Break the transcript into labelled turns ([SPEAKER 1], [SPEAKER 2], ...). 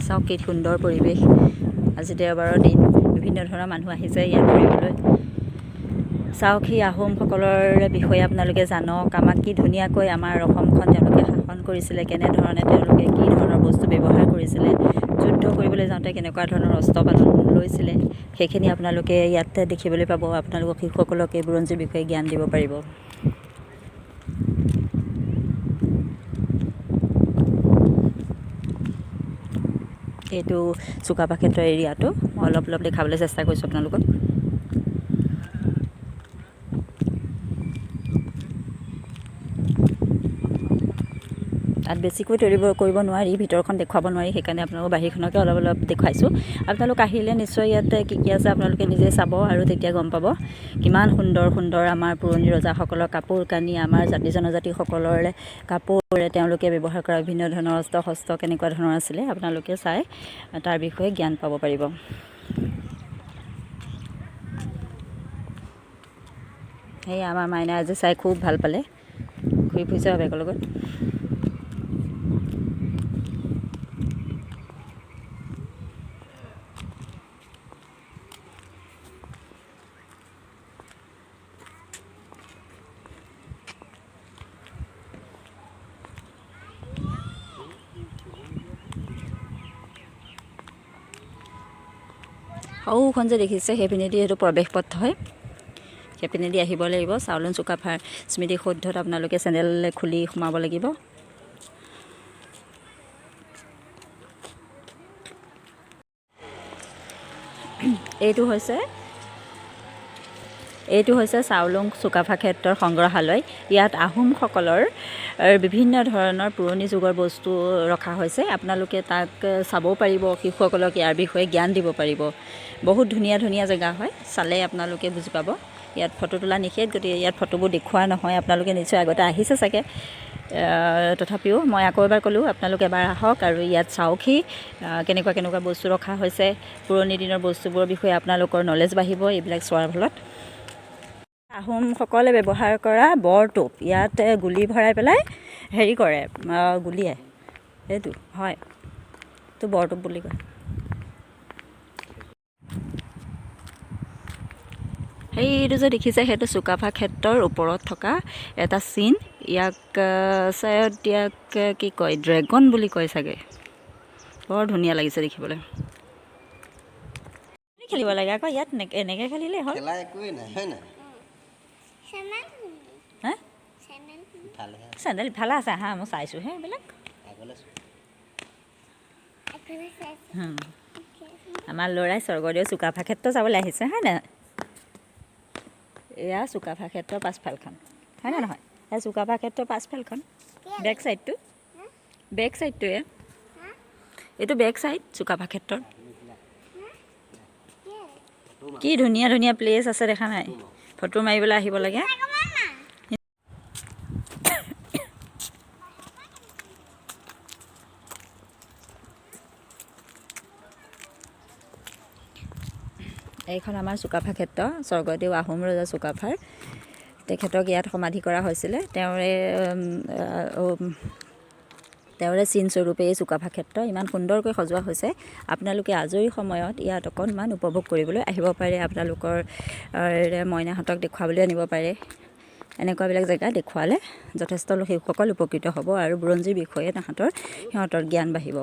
[SPEAKER 1] চাওক কি সুন্দৰ পৰিৱেশ। আজি দেওবাৰৰ দিন, বিভিন্ন ধৰণৰ মানুহ আহিছে ইয়াত ফুৰিবলৈ। চাওক, সেই আহোমসকলৰ বিষয়ে আপোনালোকে জানক, আমাক কি ধুনীয়াকৈ আমাৰ অসমখন তেওঁলোকে শাসন কৰিছিলে, কেনেধৰণে তেওঁলোকে কি ধৰণৰ বস্তু ব্যৱহাৰ কৰিছিলে, যুদ্ধ কৰিবলৈ যাওঁতে কেনেকুৱা ধৰণৰ অস্ত্ৰ পালন লৈছিলে, সেইখিনি আপোনালোকে ইয়াতে দেখিবলৈ পাব। আপোনালোকক শিশুসকলক এই বুৰঞ্জীৰ বিষয়ে জ্ঞান দিব পাৰিব। এইটো চুকাফা ক্ষেত্ৰৰ এৰিয়াটো মই অলপ অলপ দেখাবলৈ চেষ্টা কৰিছোঁ আপোনালোকক। তাত বেছিকৈ তৰিব কৰিব নোৱাৰি, ভিতৰখন দেখুৱাব নোৱাৰি, সেইকাৰণে আপোনালোকক বাহিৰখনকে অলপ অলপ দেখুৱাইছোঁ। আপোনালোক আহিলে নিশ্চয় ইয়াতে কি কি আছে আপোনালোকে নিজে চাব আৰু তেতিয়া গম পাব কিমান সুন্দৰ সুন্দৰ আমাৰ পুৰণি ৰজাসকলৰ কাপোৰ কানি, আমাৰ জাতি জনজাতিসকলৰ কাপোৰ, তেওঁলোকে ব্যৱহাৰ কৰা বিভিন্ন ধৰণৰ অস্ত্ৰ শস্ত্ৰ কেনেকুৱা ধৰণৰ আছিলে, আপোনালোকে চাই তাৰ বিষয়ে জ্ঞান পাব পাৰিব। সেয়া আমাৰ মাইনা আজি চাই খুব ভাল পালে, ঘূৰি ফুৰিছে বাপেকৰ লগত। সৌখন যে দেখিছে সেইপিনেদি সেইটো প্ৰৱেশ পথ হয়, সেইপিনেদি আহিব লাগিব। চাওলুং চুকাফাৰ স্মৃতি সৌধত আপোনালোকে চেনেল খুলি সোমাব লাগিব। এইটো হৈছে চাওলুং চুকাফা ক্ষেত্ৰৰ সংগ্ৰহালয়। ইয়াত আহোমসকলৰ বিভিন্ন ধৰণৰ পুৰণি যুগৰ বস্তু ৰখা হৈছে। আপোনালোকে তাক চাবও পাৰিব, শিশুসকলক ইয়াৰ বিষয়ে জ্ঞান দিব পাৰিব। বহুত ধুনীয়া ধুনীয়া জেগা হয়, চালে আপোনালোকে বুজি পাব। ইয়াত ফটো তোলা নিষেধ, গতিকে ইয়াত ফটোবোৰ দেখুওৱা নহয়। আপোনালোকে নিশ্চয় আগতে আহিছে চাগে, তথাপিও মই আকৌ এবাৰ ক'লোঁ, আপোনালোকে এবাৰ আহক আৰু ইয়াত চাওকহি কেনেকুৱা কেনেকুৱা বস্তু ৰখা হৈছে। পুৰণি দিনৰ বস্তুবোৰৰ বিষয়ে আপোনালোকৰ নলেজ বাঢ়িব এইবিলাক চোৱাৰ ফলত। আহোমসকলে ব্যৱহাৰ কৰা বৰটোপ, ইয়াত গুলি ভৰাই পেলাই হেৰি কৰে, গুলিয়াই, সেইটো হয়, এইটো বৰটোপ বুলি কয়। সেইটো যে দেখিছে সেইটো চুকাফা ক্ষেত্ৰৰ ওপৰত থকা এটা চিন। ইয়াক চায়দ ইয়াক কি কয়, ড্ৰেগন বুলি কয় চাগে। বৰ ধুনীয়া লাগিছে দেখিবলৈ। খেলিব লাগে আকৌ ইয়াত, এনেকৈ খেলিলে হ'ল। চেণ্ডেল ইফালে আছে, হা মই চাইছোঁহে এইবিলাক। আমাৰ ল'ৰাই স্বৰ্গদেউ চুকাফা ক্ষেত্ৰ চাবলৈ আহিছে, হয় নাই? এয়া চুকাফা ক্ষেত্ৰৰ পাছফালখন, হয় নে নহয়? এয়া চুকাফা ক্ষেত্ৰৰ পাছফালখন, বেক চাইডটো, বেক চাইডটোৱে এইটো বেক চাইড চুকাফা ক্ষেত্ৰৰ। কি ধুনীয়া ধুনীয়া প্লেচ আছে দেখা নাই? ফটো মাৰিবলৈ আহিব লাগে। এইখন আমাৰ চুকাফা ক্ষেত্ৰ, স্বৰ্গদেউ আহোম ৰজা চুকাফাৰ, তেখেতক ইয়াত সমাধি কৰা হৈছিলে। তেওঁৰে চিনস্বৰূপে এই চুকাফা ক্ষেত্ৰ ইমান সুন্দৰকৈ সজোৱা হৈছে। আপোনালোকে আজৰি সময়ত ইয়াত অকণমান উপভোগ কৰিবলৈ আহিব পাৰে, আপোনালোকৰ মইনাহঁতক দেখুৱাবলৈ আনিব পাৰে। এনেকুৱাবিলাক জেগা দেখুৱালে যথেষ্ট শিশুসকল উপকৃত হ'ব আৰু বুৰঞ্জীৰ বিষয়ে সিহঁতৰ জ্ঞান বাঢ়িব।